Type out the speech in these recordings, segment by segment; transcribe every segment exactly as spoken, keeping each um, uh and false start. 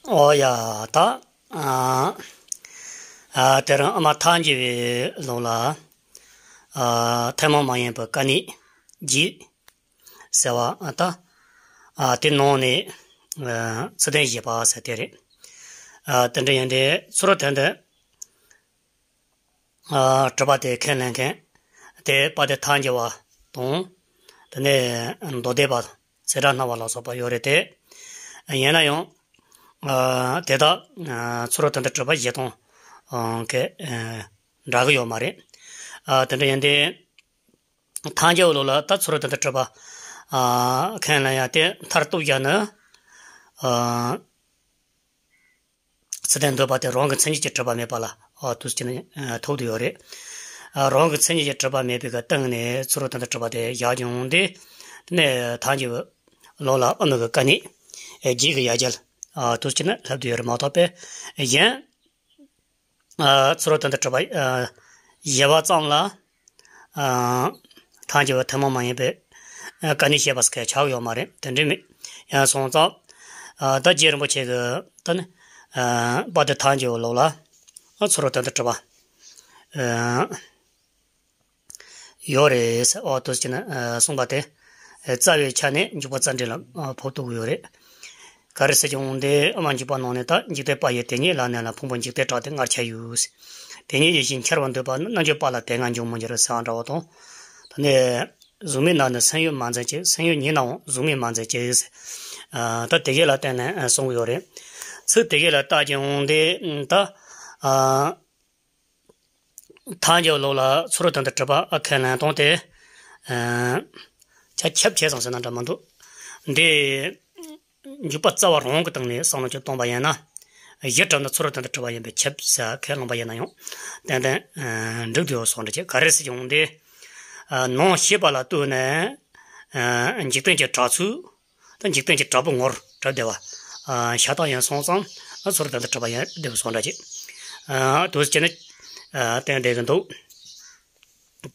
ཨོ་ཡ་ད། ཨ་ཨ་དེ་རིང་ཨ་མ་ཐལ་འགྱུར་བའི་ལུགས་ལ། ཨ་ཐུན་མོང་མ་ཡིན་པའི་དཀའ་གནད་བརྒྱད་ཟེར་བ་ཨ་ད། ཨ་དེ་ནང་ནས་ཨ་ཚིག་དོན་བཞི་པ་ཟེར་དེ་རེད། ཨ་དེ་འདྲ་ཡིན་དུས་ཚུ་རོལ་དོན་དུ། ཨ་གྲུབ་པ་དེ་ཁས་ལེན་མཁན་དེ་དཔལ་ལྡན་ཐལ་འགྱུར་བ་དང་། དེ་ནས་མདོ་སྡེ་པ། ཚེ་བཀྲ་སྣང་བ་ལ་སོགས་པ་ཡོད་རེད་དེ། ཡིན་ན་ཡང་ཨ་དེ་དག་ཨ་ཚུ་རོལ་དོན་དུ་གྲུབ་པ་བཞི་དང་ཨ་གི་ཨ་འདྲ་གི་ཡོད་མ་རེད། ཨ་དེ་འདྲ་ཡིན་དུས་ཐལ་འགྱུར་བའི་ལུགས་ལ་ད་ཚུ་རོལ་དོན་དུ་གྲུབ་པ་ཨ་ཁས་ལེན་ཡ་དེ་མཐར་གཏུགས་བཞག་ན། ཨ་ཚུལ་ལྡན་འདོད་པ་དེ་རང་གི་མཚན་ཉིད་ཀྱིས་གྲུབ་པ་མེད་པ་ལ་ཨ་དུས་ཀྱི་ནི་ཨ་ཐུག་བསྡད་ཡོད་རེད། ཨ་རང་གི་མཚན་ཉིད་ཀྱིས་གྲུབ་པ་མེད་པའི་གི་སྟེང་ནས་ཚུ་རོལ་དོན་དུ་གྲུབ་པ་དེ་བཞག་ཡོང་དུས། དེ་ནས་ཐལ་འགྱུར་བའི་ལུགས་ལ་དབུ་མའི་གི་དཀའ་གནད་ཨེ་བརྒྱད་ཀྱི་ཡ་གྱལ་ཨ་དུས་ཀྱི་ནི་སླེབས་བསྡད་ཡོད་རེད་མ་གཏོགས་པའི་གཞན། ཨ་ཚུ་རོལ་དོན་དུ་གྲུབ་པ་ཨ་བཞི་པ་ཙམ་ལ། ཨ་ཐལ་འགྱུར་བའི་ཐུན་མོང་མ་ཡིན་པའི་ཨ་དཀའ་གནད་བཤད་པ་ཟེར་མཁན་ཆགས་ཡོད་མ་རེད། དེ་འདྲ་མེད། ཡང་སོང་ཙང་ཨ་ད་རྗེ་རིན་པོ་ཆེ་གི་ད་ནི་ཨ་དཔལ་ལྡན་ཐལ་འགྱུར་བའི་ལུགས་ལ་ཨ་ཚུ་རོལ་དོན་དུ་གྲུབ་པ་ཨ་ཡོད་རེད་ཟེར་ཨོ་དུས་ཀྱི་ནི་ཨ་གསུངས་པ་དེ་ཨ་རྩ་བའི་ཆ་ནས་འཇུག་པ་རྩ་འགྲེལ་ལ་ཨ་ཕོག་ཐུག་གི་ཡོད་རེད། ག་རེ་ཟེར་གྱི་འོང་དེ་ཨ་མ་འཇུག་པ་ནང་ནས་ད་འཇིག་རྟེན་པ་ཡི་དེ་ཉིད་ལ་གནས་ལ་ཕུང་པོ་འཇིག་རྟེན་གྲགས་ཏེ་ལྔར་ཁྱབ་ཡོད། དེ་ཉིད་ཡིད་བཞིན་འཆར་བར་འདོད་པ་ནི། རྣལ་འབྱོར་པ་ལ་དེ་ལྔ་འབྱུང་མི་འགྱུར་ཟེར་བ་འདྲ་བོ་དང་། ད་ནི་གཟུགས་མེད་ན་ནི་སེམས་ཡུལ་མ་འཛིན་ཅིག། སེམས་ཡུལ་ཉིད་ནའང་གཟུགས་མེད་མ་འཛིན་ཅིག། ཨ་ད་དེ་གས་ལ་བརྟེན་ནས་ཨ་གསུངས་ཡོད་རེད། ཚིག་དེ་གས་ལ་བལྟ་གྱི་འོང་དེ་ད་ཨ། ཐལ་འགྱུར་ལུགས་ལ་ཚུ་རོལ་དོན་དུ་གྲུབ་པ་ཨ་ཁས་ལེན་སྟངས་དེ། ཨ་ཆ་ཁྱབ་ཆེ་ཙམ་ཟེར་ན་འདྲ་མི་འདུག། འདི་འཇུག་པ་རྩ་བ་རང་གི་སྟེང་ནས་བསམ་བློ་ཅིག་གཏོང་པ་ཡིན་ན། གཞི་གྲུབ་ན་ཚུ་རོལ་དོན་དུ་གྲུབ་པ་ཡིན་པས་ཁྱབ་ཟེར་ཁས་བླངས་པ་ཡིན་ན་ཡང་། ཏན་ཏན་ཨ་འགྲིག་འདུག་སོགས་འདྲ་ཅིག་ག་རེ་ཟེར་ཡོང་དེ། ཨ་ནང་ཤེས་པ་ལ་ལྟོས་ནས་ཨ་འཇིག་རྟེན་གྱི་གྲགས་ཚུལ། ད་འཇིག་རྟེན་གྱི་གྲགས་པ་ངོར་གྲུབ་བསྡད་པ། ཨ་ཤ་སྟག་ཡིན་སོང་ཙང་ཨ་ཚུ་རོལ་དོན་དུ་གྲུབ་པ་ཡིན་བསྡད་པ་སོང་འདྲ་ཅིག། ཨ་དུས་ཀྱི་ནི་ཨ་བསྟན་བསྡད་ཀྱི་འདུག།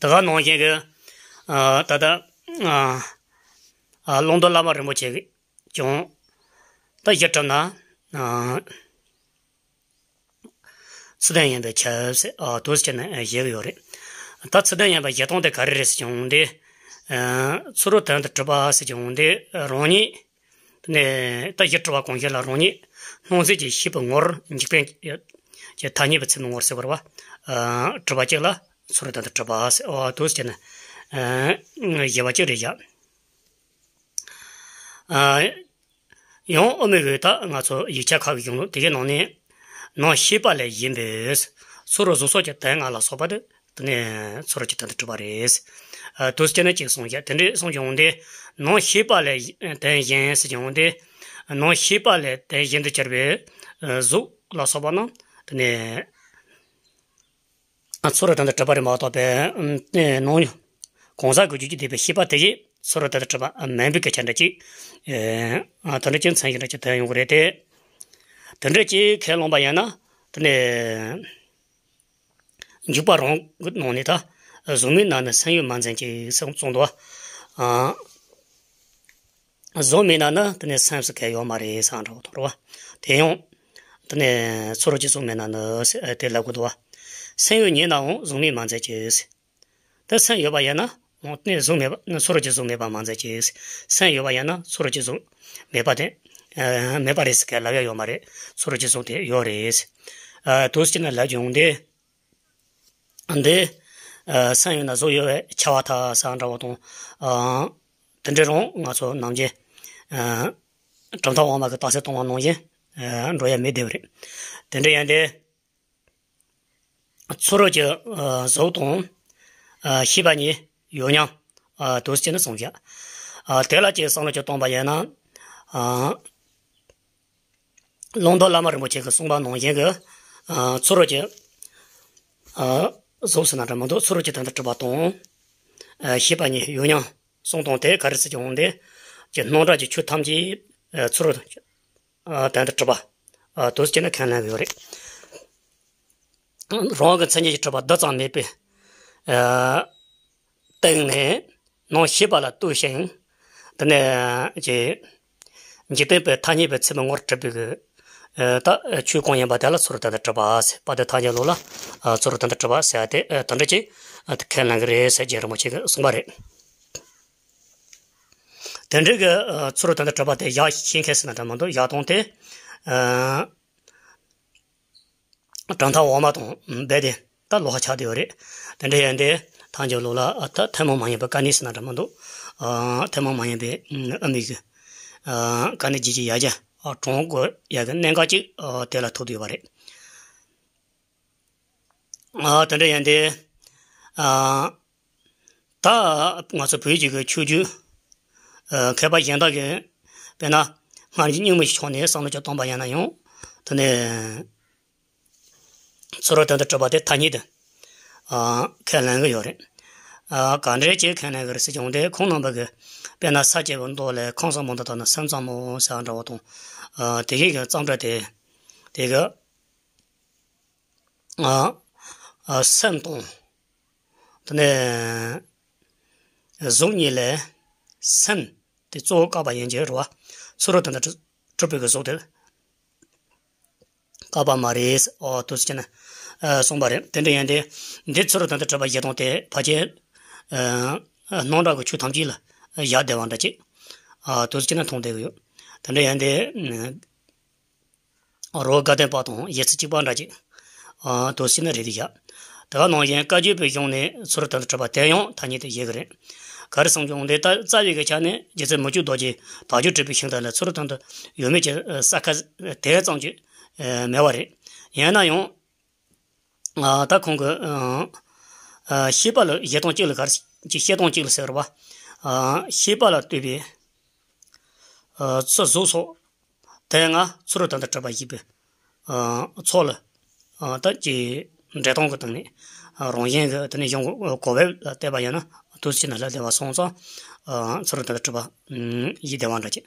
དེ་ག་ནང་བཞིན་གྱི་ཨ་ད་ལྟ་ཨ་ཨ་ཀློང་རྡོལ་བླ་མ་རིན་པོ་ཆེ་གིས་ཀྱང་ད་གཞི་གྲུབ་ན་ཨ་ཚུལ་ལྡན་ཡིན་པས་ཁྱབ་ཟེར་ཨ་དུས་ཀྱི་ནི་བཞེད་ཀྱི་ཡོད་རེད། ད་ཚུལ་ལྡན་ཡིན་པ་བཞེད་སྟངས་དེ་ག་རེ་རེད་ཟེར་བྱུང་སྟེ། ཨ་ཚུ་རོལ་དོན་དུ་གྲུབ་པ་ཟེར་བྱུང་སྟེ་རང་ཉིད། དེ་ནས་ད་གཞི་གྲུབ་པ་གང་ཞིག་ལ་རང་ཉིད་སྣང་ཚུལ་གྱི་ཤེས་པའི་ངོར་འཇིག་རྟེན་གྱི་ཐ་སྙད་པའི་ཚད་མའི་ངོར་ཟེར་བ་རེད་པ། ཨ་གྲུབ་པ་གཅིག་ལ་ཚུ་རོལ་དོན་དུ་གྲུབ་པ་ཟེར་ཨ་དུས་ཀྱི་ནི་ཨ་བཞི་པ་གཅིག་རེད་བཞག། ཨ་ཡང་དབུ་མའི་གི་ད་ང་ཚོ་ཡིག་ཆ་ཁག་གི་གཞུང་ལུགས་དེ་གའི་ནང་ནས་ནང་ཤེས་པ་ལས་གཞན་པའི་ཚུ་རོལ་གཟུགས་སོགས་ཀྱི་དོན་ལྔ་ལ་སོགས་པ་དེ། དེ་ནས་ཚུ་རོལ་གྱི་དོན་དུ་གྲུབ་པ་རེད། ཨ་དུས་ཀྱི་ནི་གཅིག་གསུངས་བཞག། དེ་འདྲའི་གསུངས་ཀྱི་འོང་དེ། ནང་ཤེས་པ་ལས་དོན་གཞན་ཟེར་གྱི་འོང་དེ། ནང་ཤེས་པ་ལས་དོན་གཞན་དུ་གྱུར་པའི་ཨ་གཟུགས་ལ་སོགས་པ་རྣམས་དེ་ནས་ཨ་ཚུ་རོལ་དོན་དུ་གྲུབ་པ་རེད་མ་གཏོགས་པའི་ཨ་ནང་གང་ཟག་གི་རྒྱུད་ཀྱིས་བསྡུས་པའི་ཤེས་པ་དེ་ཡིས་ཚུ་རོལ་དོན་དུ་གྲུབ་པ་མིན་པའི་སྐད་ཆ་འདྲ་ཅིག། ཨ་དེ་འདྲ་ཅིག་མཚན་ཞིག་འདྲ་ཅིག་ཐོན་ཡོང་གི་རེད་དེ། དེ་འདྲ་ཅིག་ཁས་བླངས་པ་ཡིན་ན། དེ་ནས། འཇུག་པ་རང་གི་ནང་ནས་ད་གཟུགས་མེད་ན་ནི་སེམས་ཡོད་མ་འཛིན་ཅིག་གསུངས་འདུག། ཨ་གཟུགས་མེད་ན་ནི་དེ་ནས་སེམས་སུ་གལ་ཡོད་མ་རེད་ཟེར་འདྲ་བོ་དང་རེད་བ། དེ་ཡང་དེ་ནས་ཚུ་རོལ་གྱི་གཟུགས་མེད་ན་ནི་ཟེར་དེ་ལབ་དགོས་འདུག་བ། སེམས་ཡོད་ཉིད་ནའང་གཟུགས་མེད་མ་འཛིན་ཅིག། ད་སེམས་ཡོད་པ་ཡིན་ན་ནི་གཟུགས་མེད་པ་ནི་ཚུ་རོལ་གྱི་གཟུགས་མེད་པ་མ་འཛིན་ཅིག། སེམས་ཡོད་པ་ཡིན་ན་ཚུ་རོལ་གྱི་གཟུགས་མེད་པ་དེ་ཨ་མེད་པ་རེད་ཟེར་ག་ལབ་ཡ་ཡོད་མ་རེད། ཚུ་རོལ་གྱི་གཟུགས་དེ་ཡོད་རེད། ཨ་དུས་ཀྱི་ནི་ལབ་ཀྱི་འོང་དེ། འདི་ཨ་སེམས་ཡོད་ན་གཟུགས་ཡོད་པས་ཁྱབ་པར་ཐལ་ཟེར་འདྲ་བོ་དང་། ཨ་དེ་འདྲ་རུང་ང་ཚོ་ནམ་རྒྱུན་ཨ་གྲུབ་མཐའ་དབུ་མ་གི་རྟགས་གསལ་སྟོང་པ་ནང་བཞིན་ཨ་འགྲོ་ཡ་མེད་བསྡད་པ་རེད། དེ་འདྲ་ཡིན་ཏེ། ཚུ་རོལ་གྱི་ཨ་གཟུགས་དང་ཨ་ཤེས་པ་གཉིས་ཡོད་མཉམ་ཨ་དུས་ཀྱི་ནི་གསུངས་བཞག། ཨ་དེ་ལ་ཅིག་བསམ་བློ་ཅིག་གཏོང་པ་ཡིན་ན། ཨ་ཀློང་རྡོལ་བླ་མ་རིན་པོ་ཆེ་གིས་གསུངས་པ་ནང་བཞིན་གྱི་ཨ་ཚུ་རོལ་གྱི་ཨ་གཟུགས་ཟེར་ན་འདྲ་མི་འདུག། ཚུ་རོལ་གྱི་དོན་དུ་གྲུབ་པ་དང་ཨ་ཤེས་པ་གཉིས་ཡོད་མཉམ་གསུངས་སྟངས་དེ་ག་རེ་ཟེར་གྱི་འོང་དེ། ཀྱི་སྣང་གྲགས་ཀྱི་ཆོས་ཐམས་ཅད་ཨ་ཚུ་རོལ་ཨ་དོན་དུ་གྲུབ་པ་ཨ་དུས་ཀྱི་ནི་ཁས་ལེན་གྱི་ཡོད་རེད། རང་གི་མཚན་ཉིད་ཀྱིས་གྲུབ་པ་རྡུལ་ཙམ་མེད་པའི་ཨ་སྟེང་ནས་ནང་ཤེས་པ་ལ་ལྟོས་ཤིང་། དེ་ནས་ཀྱི་འཇིག་རྟེན་པའི་ཐ་སྙད་པའི་ཚད་མའི་ངོར་གྲུབ་པའི་གི་ ཨ་ད་ཆོས་གང་ཡིན་པ་དེ་ལ་ཚུ་རོལ་དོན་དུ་གྲུབ་པ་ཟེར། དཔལ་ལྡན་ཐལ་འགྱུར་ལུགས་ལ་ཨ་ཚུ་རོལ་དོན་དུ་གྲུབ་པ་ཟེར་ཏེ་ཨ་དེ་འདྲ་ཅིག་ཨ་ཁས་ལེན་གྱི་རེད་ཟེར་རྗེ་རིན་པོ་ཆེ་གིས་གསུངས་པ་རེད། དེ་འདྲའི་གི་ཨ་ཚུ་རོལ་དོན་དུ་གྲུབ་པ་དེ་ཡག་ཤེས་མཁན་ཟེར་ན་འདྲ་མི་འདུག་ཡག་སྟོང་དེ་ཨ་གྲུབ་མཐའ་འོག་མ་དང་རྦད་དེ་ད་ལོགས་ཀ་ཆགས་བསྡད་ཡོད་རེད། དེ་འདྲ་ཡིན་དུས་ཐལ་འགྱུར་ལུགས་ལ་ཨ་ད་ཐུན་མོང་མ་ཡིན་པའི་དཀའ་གནད་ཟེར་ན་འདྲ་མི་འདུག་ཨ་ཐུན་མོང་མ་ཡིན་པའི་ཨ་དབུ་མའི་གི་ཨ་དཀའ་གནད་བརྒྱད་ཅུ་ཡར་རྒྱས་ཨ་གྲོང་དགོས་ཡ་གི་གནད་འགག་ཅིག་ཨ་དེ་ལ་ཐུག་བསྡད་ཡོད་པ་རེད། ཨ་དེ་འདྲ་ཡིན་དུས་ཨ་ད་ང་ཚོ་བོད་ཀྱི་གི་ཆོས་བརྒྱུད་ཨ་མཁས་པ་གཞན་དག་གིས་དཔེར་ན་སྔར་གྱི་རྙིང་མའི་ཕྱོགས་ནས་བསམ་བློ་ཅིག་བཏང་པ་ཡིན་ན་ཡང་དེ་ནས་ཚུ་རོལ་དོན་དུ་གྲུབ་པ་དེ་ཐ་སྙད་དུ་ཨ་ཁས་ལེན་གྱི་ཡོད་རེད། ཨ་ག་འདྲས་ཅིག་ཁས་ལེན་གྱི་རེད་ཟེར་བྱུང་དུས་ཁོང་རྣམ་པ་གིས་དཔེར་ན་ས་སྐྱ་པའི་མདོ་ལས་ཁམས་གསུམ་མུ་མཐའ་དག་ནི་སེམས་ཙམ་མོ་ཟེར་བ་འདྲ་བོ་དང་ཨ་དེ་གའི་གི་ཙམ་སྒྲ་དེ་དེ་གི་ཨ་ཨ་སེམས་དང་དེ་ནས་གཟུགས་གཉིས་ལས་སེམས་དེ་གཙོ་བོ་བཀག་པ་ཡིན་གྱི་རེད་བ། ཚུ་རོལ་དོན་དུ་གྲུབ་པའི་གི་གཟུགས་དེ་བཀག་པ་མ་རེད། ཨོ་དུ་ཟེར་ནས་ཨ་གསུངས་པ་རེད། དེ་འདྲ་ཡིན་དུས་འདི་ཚུ་རོལ་དོན་དུ་གྲུབ་པ་བཞི་སྟོང་དེ་ཕལ་ཆེར་ཨ་སྣང་གྲགས་ཀྱི་ཆོས་ཐམས་ཅད་ལ་བཞག་བསྡད་པ་འདྲ་ཅིག་ཨ་དུ་ཟེར་ནས་མཐོང་བསྡད་ཀྱི་ཡོད། དེ་འདྲ་ཡིན་དུས་རོ་དགའ་ལྡན་པ་དང་ཡིད་ཆེས་གཅིག་པ་འདྲ་ཅིག་ཨ་དུ་ཟེར་ནས་རེད་དེ་བཞག་དེ་ག་ནང་བཞིན་བཀའ་བརྒྱུད་པའི་གཞུང་ནས་ཚུ་རོལ་དོན་དུ་གྲུབ་པ་དེ་ཡང་ཐ་སྙད་དུ་བཞག་གི་རེད། ག་རེ་གསུངས་ཀྱང་འདི་ལྟ་རྩ་བའི་གི་ཆ་ནས་རྗེ་བཙུན་མི་བསྐྱོད་རྡོ་རྗེ་དལ་འབྱོར་སྤྲུལ་པའི་ཞིང་དུ་ལ་ཚུ་རོལ་དོན་དུ་ཡོད་མེད་ཀྱི་ས་ཁ་དེ་ཙམ་གྱི་མེད་པ་རེད། ཡིན་ན་ཡང་ཨ་ད་ཁོང་གི་ཨ་ཤེས་པ་ལ་བཞེད་སྟངས་གཅིག་ལ་ག་རེ་ཅིག་བཤད་སྟངས་གཅིག་ལ་ཟེར་བ། ཨ་ཤེས་པ་ལ་ལྟོས་པའི་ཨ་ཚུལ་གཟུགས་སོགས་དེ་ལྔ་ཚུ་རོལ་དོན་དུ་གྲུབ་པ་ཞེས་པའི་ཨ་ཚོགས་ལ་ཨ་ད་ཀྱི་འགྲེལ་སྟངས་ཀྱི་སྟེང་ནས་ཨ་རང་བཞིན་གྱི་དེ་ནས་གཞུང་གི་གོ་བབ་ལ་བལྟས་པ་ཡིན་ན་དུ་ཟེར་ནས་ལབ་བསྡད་པ་སོང་ཙང་ཨ་ཚུ་རོལ་དོན་དུ་གྲུབ་པ་ཨ་ཡིན་བསྡད་པ་འདྲ་ཅིག་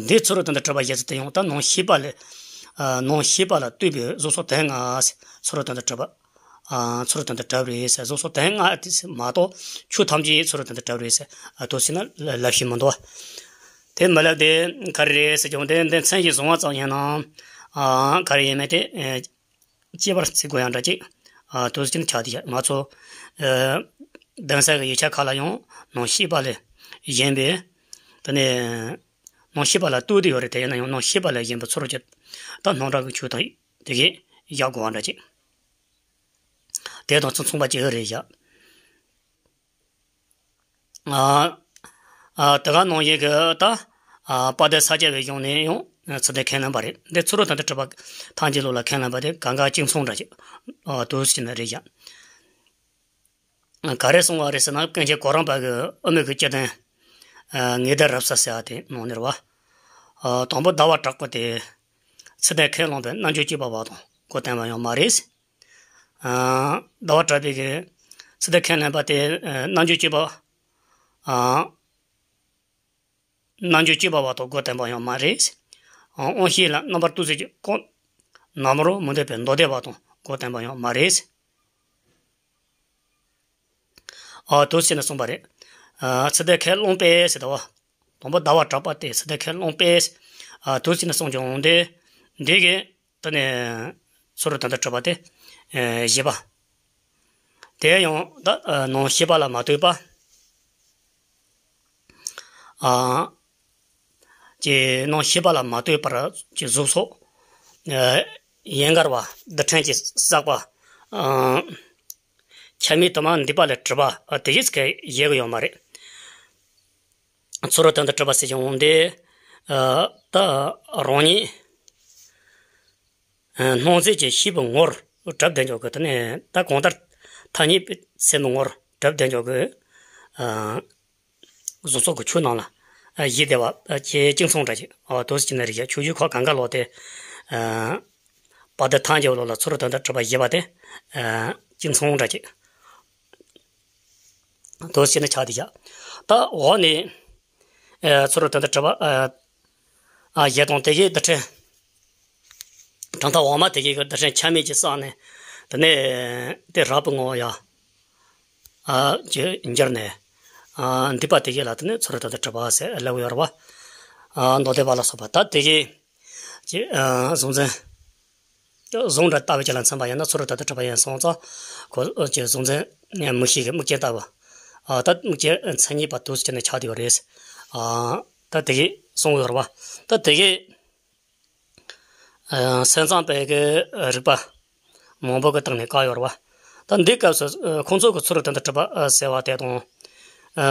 འདི་ཚུ་རོལ་དོན་དུ་གྲུབ་པ་ཞེས་ཟེར་དེ་ཡང་ད་ནང་ཤེས་པ་ལ་ཨ་ནང་ཤེས་པ་ལ་ལྟོས་པའི་གཟུགས་སོགས་དེ་ལྔ་ཚུ་རོལ་དོན་དུ་གྲུབ་པ། ཨ་ཚུ་རོལ་དོན་དུ་གྲུབ་རེད་ཟེར། གཟུགས་སོགས་དེ་ལྔ་དེ་མ་གཏོགས་ཆོས་ཐམས་ཅད་ཚུ་རོལ་དོན་དུ་གྲུབ་རེད་ཟེར། ཨ་དུ་ཟེར་ན་ལབ་ཤེས་མི་འདུག་དེ་མི་ལབ་དེ་ག་རེ་རེད་ཟེར་ཀྱང་དེ་འདི་མཚན་གཞི་བཟུང་བ་ཙམ་ཡིན་ན་ཨ་ག་རེ་ཡིན་མིན་དེ་ཨ་དཔྱད་པར་བརྩི་དགོས་ཡག་འདྲ་ཅིག་ཨ་དུ་ཟེར་ཆགས་དེ་ཡ་ང་ཚོ་ཨ་གདན་ས་གི་ཡིག་ཆ་ཁག་ལ་ཡང་ནང་ཤེས་པ་ལས་གཞན་པའི་དེ་ནས་ནང་ཤེས་པ་ལ་ལྟོས་ཏེ་ཡོད་རེད། དེ་ཡིན་ན་ཡང་ནང་ཤེས་པ་ལས་གཞན་པའི་ཚུ་རོལ་གྱི་ད་སྣང་གྲགས་ཀྱི་ཆོས་དང་དེ་གས་བཞག་དགོས་པ་འདྲ་ཅིག་དེ་དང་ཚུར་མཚུངས་པ་ཅིག་རེད་བཞག་ཨ་ཨ་དེ་ག་ནང་བཞིན་གྱི་ད་ཨ་དཔལ་ལྡན་ས་སྐྱ་པའི་གཞུང་ནས་ཡང་ཚུལ་དེ་ཁས་ལེན་པ་རེད། འདི་ཚུ་རོལ་དོན་དུ་གྲུབ་པ་ཐམས་ཅད་ལུགས་ལ་ཁས་ལེན་པ་དེ་གང་ག་གཅིག་མཚུངས་འདྲ་ཅིག་ཨ་དུ་ཟེར་ནི་རེད་བཞག་ག་རེ་གསུངས་པ་རེད་ཟེར་ན་ཀུན་མཁྱེན་གོ་རམས་པ་གི་དབུ་མའི་གི་སྤྱི་དོན་ཨ་ངེས་དོན་རབ་གསལ་ཟེར་བ་དེ་ནང་ནས་རེད་བ། ཨ་དང་པོ་ཟླ་བ་གྲགས་པ་དེ་ཚུལ་དེ་ཁས་བླངས་པའི་རྣལ་འབྱོར་སྤྱོད་པ་བ་དང་གོ་བསྟན་པ་ཡང་མ་རེད། ཨ་ཟླ་བ་གྲགས་པའི་གི་ཚུལ་དེ་ཁས་ལེན་པ་དེ་ཨ་རྣལ་འབྱོར་སྤྱོད་པ་ཨ་རྣལ་འབྱོར་སྤྱོད་པ་བ་དང་གོ་བསྟན་པ་ཡང་མ་རེད། ཨ་དབང་ཤེས་ལ་རྣམ་པར་ལྟོས་ཟེར་གྱི་ཀོ་ནམ་རོ་མི་འདོད་པའི་མདོ་སྡེ་བ་དང་གོ་བསྟན་པ་ཡང་མ་རེད། ཨ་དུ་ཟེར་ནས་གསུངས་པ་རེད། ཨ་ཚུལ་དེ་ཁས་བླངས་པས་ཟེར་ད་བ། དང་པོ་ཟླ་བ་གྲགས་པ་དེ་ཚུལ་དེ་ཁས་བླངས་པས། ཨ་དུ་ཟེར་ནས་གསུངས་ཀྱང་འོང་དེ། འདི་གི་དེ་ནས་ཚུ་རོལ་དོན་དུ་གྲུབ་པ་དེ་ཨེ་བཞི་པ། དེ་ཡང་ད་ཨ་ནང་ཤེས་པ་ལ་མ་ལྟོས་པ། ཨ་ཀྱི་ནང་ཤེས་པ་ལ་མ་ལྟོས་པར་གྱི་གཟུགས་སོགས་ཨ་ཡན་གར་བ་རྡུལ་ཕྲན་གྱིས་བསགས་པ་ཨ་ཁྱབ་མེད་དུ་མ་འདུས་པ་ལས་གྲུབ་པ་ཨ་དེ་བཞིན་སྐད་ཡོད་ཀྱི་ཡོད་མ་རེད། ཚུ་རོལ་དོན་དུ་གྲུབ་པ་ཟེར་ཀྱང་འོང་དེ་ཨ་ད་རང་ཉིད་ཨ་སྣང་མཛད་ཀྱི་ཤེས་པའི་ངོར་གྲུབ་བསྡད་འཇོག་གི་དེ་ནས་ད་གང་ལྟར་ཐ་སྙད་སེམས་ངོར་གྲུབ་བསྡད་འཇོག་གི་ཨ་གཟུགས་སོགས་ཀྱི་ཆོས་རྣམས་ལ་ཨ་གཞི་བདེ་བ་ཨ་ཅེ་གཅིག་མཚུངས་འདྲ་ཅིག་ཨ་དུ་ཟེར་ནི་རེད་ཡ། ཆོས་བརྒྱུད་ཁག་གང་ག་ལོག་སྟེ་ཨ་དཔལ་ལྡན་ཐལ་འགྱུར་ལུགས་ལ་ཚུ་རོལ་དོན་དུ་གྲུབ་པ་བཞི་པ་དེ་ཨ་གཅིག་མཚུངས་འདྲ་ཅིག་དུ་ཟེར་ནི་ཆགས་དེ་ཡ། ད་འོག་ནས་ཨ་ཚུ་རོལ་དོན་དུ་གྲུབ་པ་ཨ་ཨ་བཞི་དང་དེ་གའི་རྡུལ་ཕྲན། གྲུབ་མཐའ་འོག་མ་དེ་གའི་གི་རྡུལ་ཕྲན་ཆ་མེད་ཀྱི་བསགས་ནས་དེ་ནས་དེ་རགས་པའི་ངོ་བོ་ཡ། ཨ་ཅེ་འགྱུར་ནས་ཨ་འདུས་པ་དེ་གའི་ལ་དེ་ནས་ཚུ་རོལ་དོན་དུ་གྲུབ་པ་ཟེར་ལབ་ཡོད་རེད་བ། ཨ་མདོ་སྡེ་པ་ལ་སོགས་པ། ད་དེ་གའི་ཀྱི་ཨ་གཟུང་འཛིན། གཟུང་འདྲ་ལྟ་བུ་ཅིག་ལ་མཚོན་པ་ཡིན་ན། ཚུ་རོལ་དོན་དུ་གྲུབ་པ་ཡིན་སོང་ཙང་། ཁོ་ཀྱི་གཟུང་འཛིན་དམིགས་བྱའི་གི་དམིགས་རྐྱེན་ལྟ་བུ། ཨ་ད་དམིགས་རྐྱེན་མཚན་ཉིད་པ་དུས་ཀྱི་ནི་ཆགས་བསྡད་ཡོད་རེད། ཨ་ད་དེ་གའི་གསུང་ཡོད་རེད་བ། ད་དེ་གའི་ཨ་སེམས་ཙམ་པའི་གི་རིགས་པ་མང་པོ་གི་སྟེང་ནས་བཀག་ཡོད་རེད་བ། ད་འདི་སྐབས་སུ་ཨ་ཁོང་ཚོ་གི་ཚུ་རོལ་དོན་དུ་གྲུབ་པ་ཨ་ཟེར་བ་དེ་དང་། ཨ་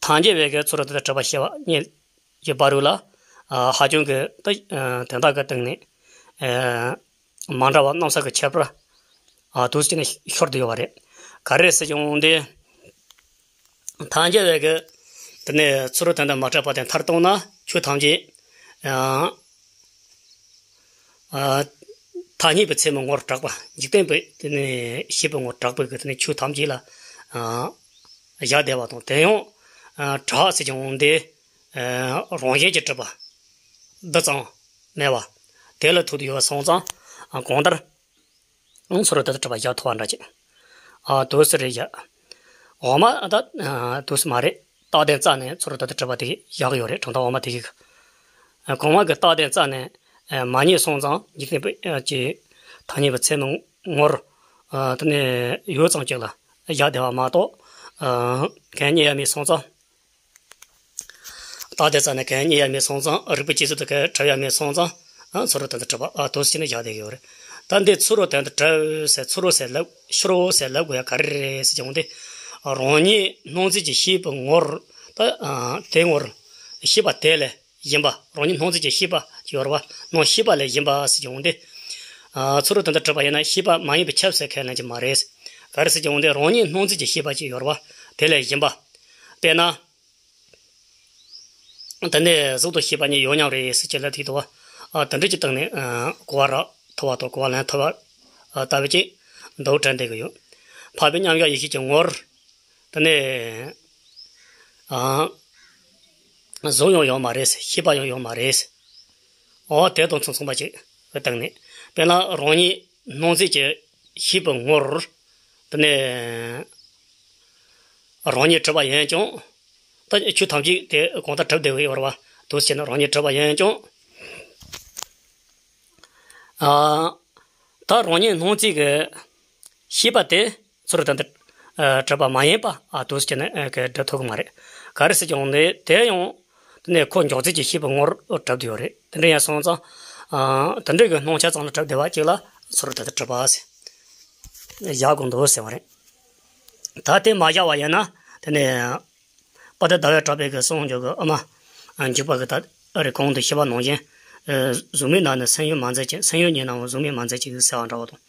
ཐལ་འགྱུར་བའི་གི་ཚུ་རོལ་དོན་དུ་གྲུབ་པ་ཞེས་པ་གཉིས་ཀྱི་བར་དུ་ལ་ཨ་ཧ་ཅང་གི་ད་ཨ་དོན་དག་གི་སྟེང་ནས་ཨ་མ་འདྲ་བ་གནམ་ས་གི་ཁྱད་པར་ཨ་དུས་ཀྱི་ནི་ཤོར་བསྡད་ཡོད་པ་རེད། ག་རེ་ཟེར་ཀྱང་འདི། ཐལ་འགྱུར་བའི་གི་དེ་ནས་ཚུ་རོལ་དོན་དུ་མ་གྲུབ་པ་དེ་མཐར་གཏུགས་ན། ཆོས་ཐམས་ཅད་ཨ་ཨ་ཐ་སྙད་པའི་ཚད་མའི་ངོར་གྲགས་པ། འཇིག་རྟེན་པའི་དེ་ནས་ཤེས་པའི་ངོར་གྲགས་པའི་གི་དེ་ནས་ཆོས་ཐམས་ཅད་ལ་ཨ་བཞག་བསྡད་པ་དང་། དེ་ཡང་ཨ་གྲགས་ཟེར་ཀྱང་འདི་ཨ་རང་བཞིན་གྱིས་གྲུབ་པ་འདི་ཙམ་མེད་པ་དེ་ལ་ཐུག་བསྡད་ཡོད་སོང་ཙང་། ཨ་གང་ལྟར་ཨང་ཚུ་རོལ་དོན་དུ་གྲུབ་པ་བཞག་ཐུབ་པ་འདྲ་ཅིག་ཨ་དུས་སུ་རེད་བཞག་འོག་མ་ད་ཨ་དུས་སུ་མ་རེད། རྟགས་དོན་རྩ་ནས་ཚུ་རོལ་དོན་དུ་གྲུབ་པ་དེ་བཞག་གི་ཡོད་རེད། གྲུབ་མཐའ་འོག་མ་དེ་གི། ཨ་གོང་མ་གི་རྟགས་དོན་རྩ་ནས་ཨ་མ་རྙེད་སོང་ཙང་། འཇིག་རྟེན་པའི་ཨ་ཀྱི་ཐ་སྙད་པའི་ཚད་མའི་ངོར་ཨ་དེ་ནས་ཡོད་ཙམ་ཅིག་ལ་བཞག་བསྡད་པ་མ་གཏོགས། ཨ་གང་རྙེད་ཡ་མེད་སོང་ཙང་། རྟགས་དོན་རྩ་ནས་གང་རྙེད་ཡ་མེད་སོང་ཙང་། རིགས་པའི་སྤྱི་ཚུལ་དུ་གང་གྲུབ་ཡ་མེད་སོང་ཙང་། ཨ་ཚུ་རོལ་དོན་དུ་གྲུབ་པ་ཨ་དུས་སུ་ནི་བཞག་བསྡད་ཀྱི་ཡོད་རེད། ད་འདི་ཚུ་རོལ་དོན་དུ་གྲུབ་ཟེར། ཚུ་རོལ་ཟེར་ལབ། ཕྱི་རོལ་ཟེར་ལབ་དགོས་ཡ་ག་རེ་རེད་ཟེར་ཀྱང་འདི། རང་ཉིད་སྣང་མཛད་ཀྱི་ཤེས་པའི་ངོར། ད་ཨ་དེ་ངོར་ཤེས་པ་དེ་ལས་གཞན་པ། རང་ཉིད་སྣང་མཛད་ཀྱི་ཤེས་པ་ཅིག་ཡོད་རེད་བ། སྣང་ཤེས་པ་ལས་གཞན་པ་ཟེར་ཀྱང་འདི། ཨ་ཚུ་རོལ་དོན་དུ་གྲུབ་པ་ཡིན་ན་ཤེས་པ་མ་ཡིན་པས་ཁྱབ་ཟེར་མཁན་ལ་ཅིག་མ་རེད། ག་རེ་ཟེར་ཀྱང་འདི་རང་ཉིད་སྣང་མཛད་ཀྱི་ཤེས་པ་ཅིག་ཡོད་རེད་བ། དེ་ལས་གཞན་པ། དཔེར་ན། དེ་ནས་གཟུགས་དང་ཤེས་པ་གཉིས་ཡོད་མཉམ་རེད་ཟེར་གྱི་ལབ་ཐུབ་ཀྱི་འདུག་བ། ཨ་དེ་འདྲ་ཅིག་སྟེང་ནས་ཨ་གོ་བ་རག་ཐུབ་པ་དང་། གོ་བ་ལེན་ཐུབ་པ་ཨ་ལྟ་བུ་ཅིག་འདུག་དྲན་བསྡད་ཀྱི་ཡོད། འཕགས་པའི་མཉམ་གཞག་ཡེ་ཤེས་ཀྱི་ངོར། དེ་ནས་ཨ་གཟུགས་ཡང་ཡོད་མ་རེད། ཤེས་པ་ཡང་ཡོད་མ་རེད། འོ་དེ་དང་མཚུངས་མཚུངས་པ་ཅིག་གི་སྟེང་ནས། དཔེར་ན་རང་ཉིད་སྣང་མཛད་ཀྱི་ཤེས་པའི་ངོར། དེ་ནས་རང་ཉིད་གྲུབ་པ་ཡིན་ཀྱང་། ད་ཆོས་ཐམས་ཅད་དེ་གང་ལྟར་གྲུབ་བསྡད་པའི་ཡོད་རེད་བ། དུས་ཕྱིན་ན་རང་ཉིད་གྲུབ་པ་ཡིན་ཀྱང་། ཨ་ད་རང་ཉིད་སྣང་མཛད་ཀྱི་ཤེས་པ་དེ་ཚུ་རོལ་དོན་དུ་ཨ་གྲུབ་པ་མ་ཡིན་པ་ཨ་དུས་ཕྱིན་ན་ཨ་གི་སྒྲུབ་ཐུབ་ཀྱི་མ་རེད། ག་རེ་ཟེར་ཀྱང་འདི་དེ་ཡང་དེ་ནས་ཁོ་འཇོག་མཛད་ཀྱི་ཤེས་པའི་ངོར་གྲུབ་བསྡད་ཡོད་རེད། དེ་འདྲ་ཡིན་སོང་ཙང་། ཨ་དེ་འདྲ་གི་སྣང་ཆ་ཙམ་ལ་གྲུབ་བསྡད་པ་ཅིག་ལ་ཚུ་རོལ་དོན་དུ་གྲུབ་པ་ཟེར་བཞག་དགོས་འདུག་ཟེར་བ་རེད། ད་དེ་མ་བཞག་པ་ཡིན་ན། དེ་ནས་དཔལ་ལྡན་ཟླ་བས་གྲགས་པའི་གི་གསུང་འཇོག་གི་ཨ་མ་འཇུག་པ་གི་ད་རེ་གོང་དུ་ཞུས་པ་ནང་བཞིན། ཨ་གཟུགས་མེད་ན་ནི་སེམས་ཡོད་མ་མཛད་ཅིང་། སེམས་ཡོད་ཉིད་ན་འང་གཟུགས་མེད་མ་མཛད་ཅིང་ཟེར་བ་འདྲ་བོ་དང་།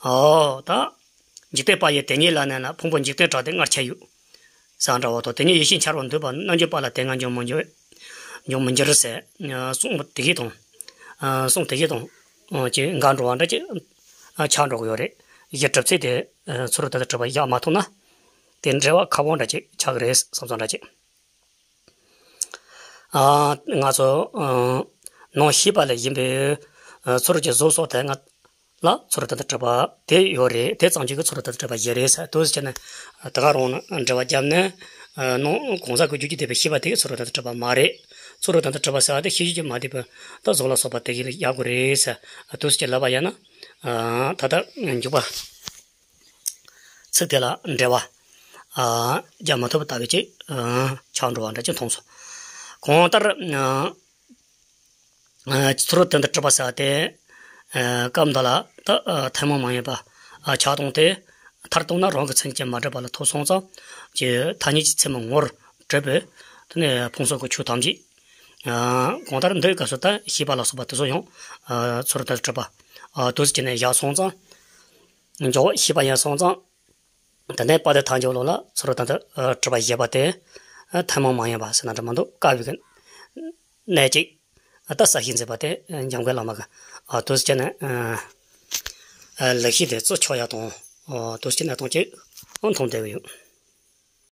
ཨོ་ད། འཇིག་རྟེན་པ་ཡི་དེ་ཉིད་ལ་གནས་ན། ཕུང་པོ་འཇིག་རྟེན་གྲགས་ཏེ་སྔར་ཁྱབ་ཡོད། ཟེར་བ་འདྲ་བོ་དང་། དེ་ཉིད་ཡེ་ཤེས་འཆར་བར་འདོད་པ། རྣལ་འབྱོར་པ་ལ་དེ་སྔ་འབྱོན་མི་འགྱུར། འབྱོན་མི་འགྱུར་ཟེར། ཨ་གསུང་དེ་གི་དང་། ཨ་གསུང་དེ་གི་དང་། ཨ་ཅིག་འགལ་འགྲོ་བ་འདྲ་ཅིག་ཨ་ཆགས་འགྲོ་གི་ཡོད་རེད། གཞི་གྲུབ་ཚུལ་དེ་ཨ་ཚུ་རོལ་དོན་དུ་གྲུབ་པ་བཞག་མ་ཐུབ་ན། དེ་འགྲེལ་བ་ཁག་པོ་འདྲ་ཅིག་ཆགས་ཀྱི་རེད་བསམ་བསམ་འདྲ་ཅིག་ཨ་ང་ཚོ་ཨ་སྣང་ཤེས་པ་ལས་གཞན་པའི་ཨ་ཚུ་རོལ་གྱི་གཟུགས་སོགས་དེ་སྔ་ལ་ཚུ་རོལ་དོན་དུ་གྲུབ་པ་དེ་ཡོད་རེད། དེ་ཙམ་གྱིས་ཀྱི་ཚུ་རོལ་དོན་དུ་གྲུབ་པ་ཡིན་རེད་ཟེར། དུས་སུ་བྱས་ནས་དེ་ག་རང་ན་འགྲེལ་བ་བརྒྱབ་ནས། ཨ་སྣང་གང་ཟག་གི་རྒྱུད་ཀྱི་འདོད་པའི་ཤེས་པ་དེ་ཚུ་རོལ་དོན་དུ་གྲུབ་པ་མ་རེད། ཚུ་རོལ་དོན་དུ་གྲུབ་པ་ཟེར་བ་དེ་ཤེས་བྱའི་རྒྱུད་མ་འདོད་པའི་ད་གཟུགས་ལ་སོགས་པ་དེ་གི་ལ་ཡག་གི་རེད་ཟེར། དུས་སུ་བྱས་ལབ་པ་ཡིན་ན། ཨ་ད་ལྟ་འཇུག་པ་ཚིག་དེ་ལ་འགྲེལ་བ་ཨ་རྒྱག་མ་ཐུབ་པ་ལྟ་བུ་ཅིག་ཨ་ཆགས་འགྲོ་བ་འདྲ་ཅིག་མཐོང་སོང་། གང་ལྟར་ཨ་ཚུ་རོལ་དོན་དུ་གྲུབ་པ་ཟེར་བ་དེ། ཨ་སྐབས་འདི་ལ་ད་ཨ་ཐུན་མོང་མ་ཡིན་པ་ཨ་ཆགས་སྟངས་དེ། མཐར་གཏུགས་ན་རང་གི་མཚན་ཉིད་ཀྱིས་མ་གྲུབ་པ་ལ་ཐུག་སོང་ཙང་། ཀྱི་ཐ་སྙད་ཀྱི་ཚད་མའི་ངོར་གྲུབ་པའི་དེ་ནས་ཕུང་སོགས་ཀྱི་ཆོས་ཐམས་ཅད། ཨ་གང་ལྟར་འདིའི་སྐབས་སུ་ད་ཤེས་པ་ལ་སོགས་པ་དེ་ཚོ་ཡང་ཨ་ཚུ་རོལ་དོན་དུ་གྲུབ་པ་ཨ་དུས་སུ་བྱས་ནས་བཞག་སོང་ཙང་། འཇོག་ཤེས་པ་ཡིན་སོང་ཙང་། དེ་ནས་དཔལ་ལྡན་ཐལ་འགྱུར་ལུགས་ལ་ཚུ་རོལ་དོན་དུ་ཨ་གྲུབ་པ་བཞེད་པ་དེ་ཨ་ཐུན་མོང་མ་ཡིན་པ་ཟེར་ན་འདྲ་མི་འདུག་དཀའ་བའི་གི་གནད་ཅིག་ཨ་ད་གསལ་བཤད་མཛད་པ་དེ་འཇམ་མགོན་བླ་མ་གི་ཨ་དུས་སུ་བྱས་ནས་ཨ་ཨ་ལེགས་བཤད་དེ་རྩོད་ཆོག་ཡ་དང་། ཨ་དུས་སུ་བྱས་ནས་གཏོང་ཅིག་ཨ་མཐོང་བསྡད་ཡོད།